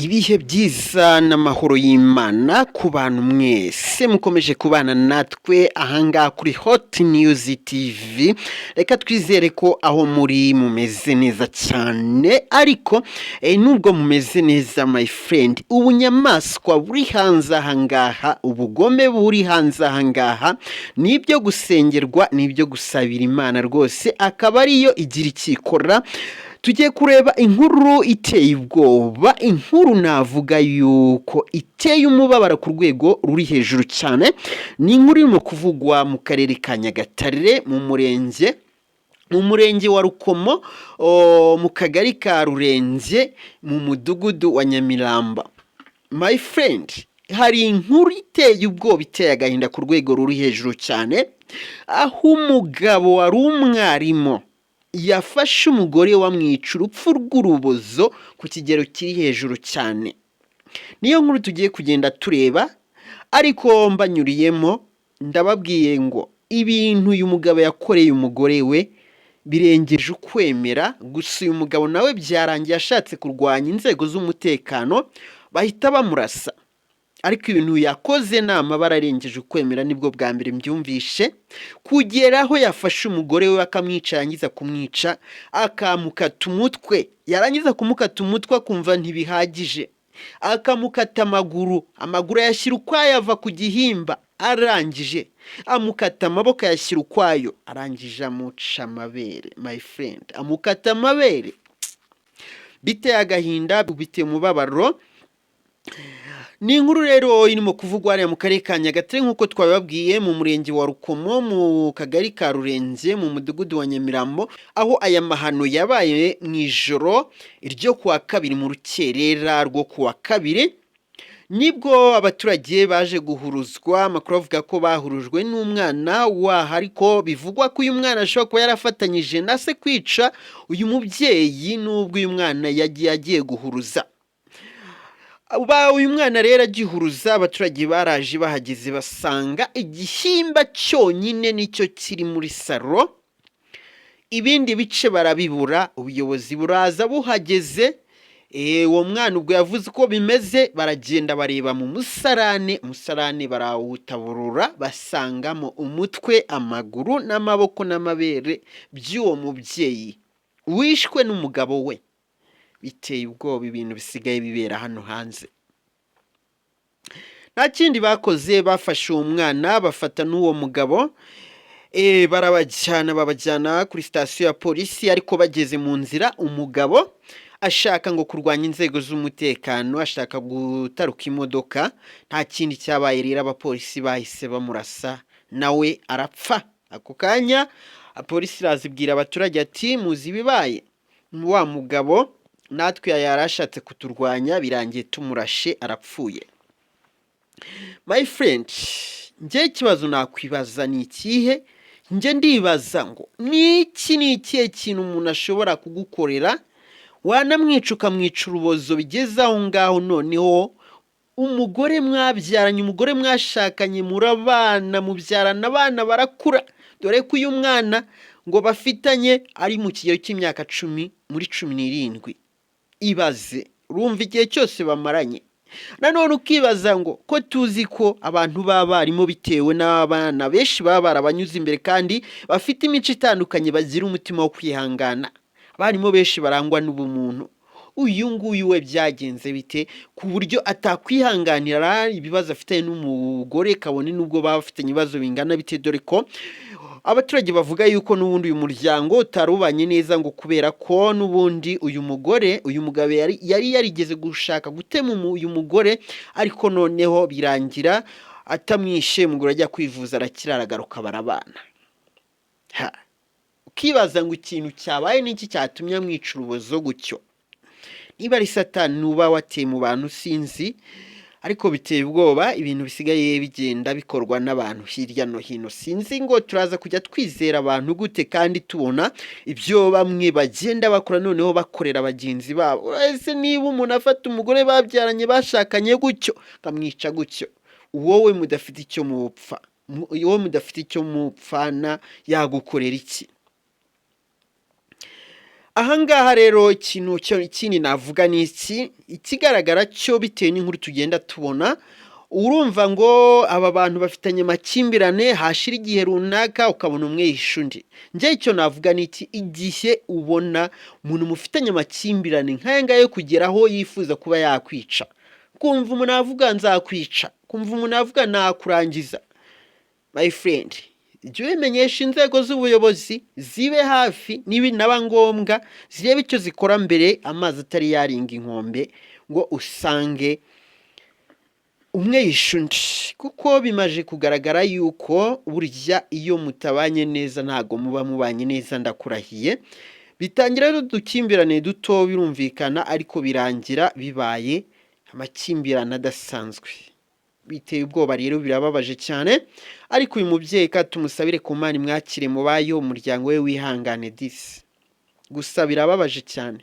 Ibihe byiza n'amahoro y'Imana ku bantu mwese mukomeje kubana natwe ahangaha kuri Hot News TV. Reka twizere ko aho muri mumeze neza cyane, ariko nubwo mumeze neza, my friend, ubunyamaswa buri hanze ahangaha, ubugome buri hanze ahangaha ni ibyo gusengerwa, ni ibyo gusabira Imana rwose, akaba ariyo igira ikikora. Tugiye kureba inkuru iteye ubwoba, inkuru navuga yuko iteye umubabaro ku rwego ruri hejuru cyane. Ni inkuru irimo kuvugwa mu karere ka Nyagatare, mu murenge wa Rukomo, mu kagari ka Rurenge, mu mudugudu wa Nyamirambo. My friend, hari inkuru iteye ubwoba, iteye agahinda ku rwego ruri hejuru cyane, aho umugabo wari umwarimu yafashe umugore wamwica urupfu rw'urubozo ku kigero kiri hejuru cyane. Niyo nkuru tugiye kugenda tureba, ariko mbanyuriyemo ndababwiye ngo ibintu uyu mugabo yakoreye umugore we birengeje ukwemera. Gusa uyu mugabo nawe byarangiye ashatse kurwanya inzego z'umutekano, bahita bamurasa. Ariko ibintu yakoze ni amabara arengeje ukwemera, nibwo bwa mbere mbyumvishe, kugera aho yafashe umugore we akamwica, yarangiza kumwica akamukata umutwe, yarangiza kumukata umutwe akumva ntibihagije, akamukata amaguru, amaguru ayashyira ukwayo ava ku gihimba, arangije amukata amaboko ayashyira ukwayo, arangije amuca amabere. My friend, amukata amabere. Biteye agahinda, biteye umubabaro. Ni inkuru rero irimo kuvugwa hariya mu karere ka Nyagatare, nk'uko twabibabwiye, mu murenge wa Rukomo, mu kagari ka Rurenge, mu mudugudu wa Nyamirambo, aho aya mahano yabaye mu ijoro ryo kuwa kabiri. Mu rukerera rwo kuwa kabiri nibwo abaturage baje guhuruzwa. Amakuru avuga ko bahurujwe n'umwana waho, ariko bivugwa ko uyu mwana ashobora kuba yarafatanyije na se kwica uyu mubyeyi, nubwo uyu mwana yagiye agiye guhuruza. Uyu mwana rero agihuruza, abaturage baraje, bahageze basanga igihimba cyonyine nicyo kiri muri salo, ibindi bice barabibura. Ubuyobozi buraza buhageze, uwo mwana ubwo yavuze uko bimeze, baragenda bareba mu musarane, umusarane barawutaburura, basangamo umutwe, amaguru n'amaboko n'amabere by'uwo mubyeyi wishwe n'umugabo we. Biteye ubwoba ibintu bisigaye bibera hano hanze. Nta kindi bakoze, bafashe uwo mwana, bafata n'uwo mugabo, barabajyana, babajyana kuri sitasiyo ya polisi. Ariko bageze mu nzira, umugabo ashaka ngo kurwanya inzego z'umutekano, ashaka gutaruka imodoka. Nta kindi cyabaye rero, abapolisi bahise bamurasa nawe arapfa ako kanya. Polisi irazibwira abaturage ati: "Muzi ibibaye? Wa mugabo natwe yari ashatse kuturwanya, birangiye tumurashe arapfuye." My friend, njye ikibazo nakwibaza ni ikihe? Njye ndibaza ngo ni iki, ni ikihe kintu umuntu ashobora kugukorera wanamwica, ukamwica urubozo bigeze aho ngaho? Noneho umugore mwabyaranye, umugore mwashakanye, murabana, mubyarana abana barakura, dore ko uyu mwana ngo bafitanye ari mu kigero cy'imyaka 10 muri 17. Ibaze, urumva igihe cyose bamaranye. Nanone ukibaza ngo ko tuzi ko abantu b'abarimu, bitewe n'abana benshi baba barabanyuze imbere kandi bafite imico itandukanye, bagira umutima wo kwihangana, abarimu benshi barangwa n'ubumuntu, uyu nguyu we byagenze bite ku buryo atakwihanganira ibibazo afitanye n'umugore, kabone n'ubwo baba bafitanye ibibazo bingana bite? Dore ko abaturage bavuga yuko n'ubundi uyu muryango utarubanye neza, ngo kubera ko n'ubundi uyu mugore, uyu mugabo yari yarigeze gushaka gutema uyu mugore, ariko noneho birangira atamwishe, umugore ajya kwivuza arakira, aragaruka, barabana. Ha. Ukibaza ngo ikintu cyabaye n'iki cyatumye amwica urubozo gutyo? Niba ari Satani uba wateye mu bantu sinzi, ariko biteye ubwoba ibintu bisigaye bigenda bikorwa n'abantu hirya no hino. Sinzi ngo turaza kujya twizera abantu gute kandi tubona ibyo bamwe bagenda bakora, noneho bakorera bagenzi babo. Ese niba umuntu afata umugore babyaranye, bashakanye gutyo, akamwica gutyo, wowe mudafite icyo mupfa, wowe mudafite icyo mupfana, yagukorera iki? Ahangaha rero ikintu ikindi navuga ni iki: ikigaragara cyo, bitewe n'inkuru tugenda tubona, urumva ngo aba bantu bafitanye amakimbirane, hashira igihe runaka ukabona umwe yishe undi. Njye icyo navuga ni iki: igihe ubona umuntu mufitanye amakimbirane nk'aya ngaya yo kugeraho yifuza kuba yakwica, kumva umuntu avuga "nzakwica", kumva umuntu avuga "nakurangiza", my friend, jya ubimenyesha inzego z'ubuyobozi zibe hafi, nibinaba ngombwa zirebe icyo zikora mbere amazi atari yarenga inkombe, ngo usange umwe yishe undi, kuko bimaze kugaragara yuko burya iyo mutabanye neza ntabwo muba mubanye neza. Ndakurahiye, bitangira ari udukimbirane duto, birumvikana, ariko birangira bibaye amakimbirane adasanzwe. Biteye ubwoba rero, birababaje cyane. Ariko uyu mubyeyi ka tumusabire ku Mana imwakire mu bayo, umuryango we wihangane disi. Gusa birababaje cyane.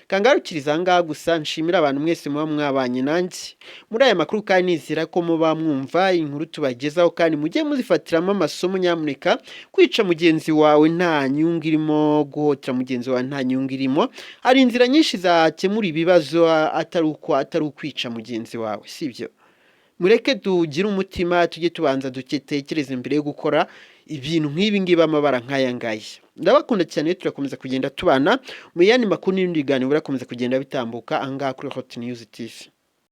Kangarukiriza aha ngaha gusa, nshimira abantu mwese muba mwabanye nanjye muri aya makuru, kandi nizera ko muba mwumva inkuru tubagezaho kandi mujye muzifatiramo amasomo. Nyamuneka, kwica mugenzi wawe nta nyungu irimo, guhotera mugenzi wawe nta nyungu irimo. Hari inzira nyinshi zakemura ibibazo atari uko, atari ukwica mugenzi wawe, sibyo? Mureke tugire umutima, tujye tubanza dutekereze mbere yo gukora ibintu nk'ibi ngibi, amabara nk'aya ngaya. Ndabakunda cyane, turakomeza kugenda tubana mu yandi makuru n'ibindi biganiro birakomeza kugenda bitambuka aha ngaha kuri Hot News TV.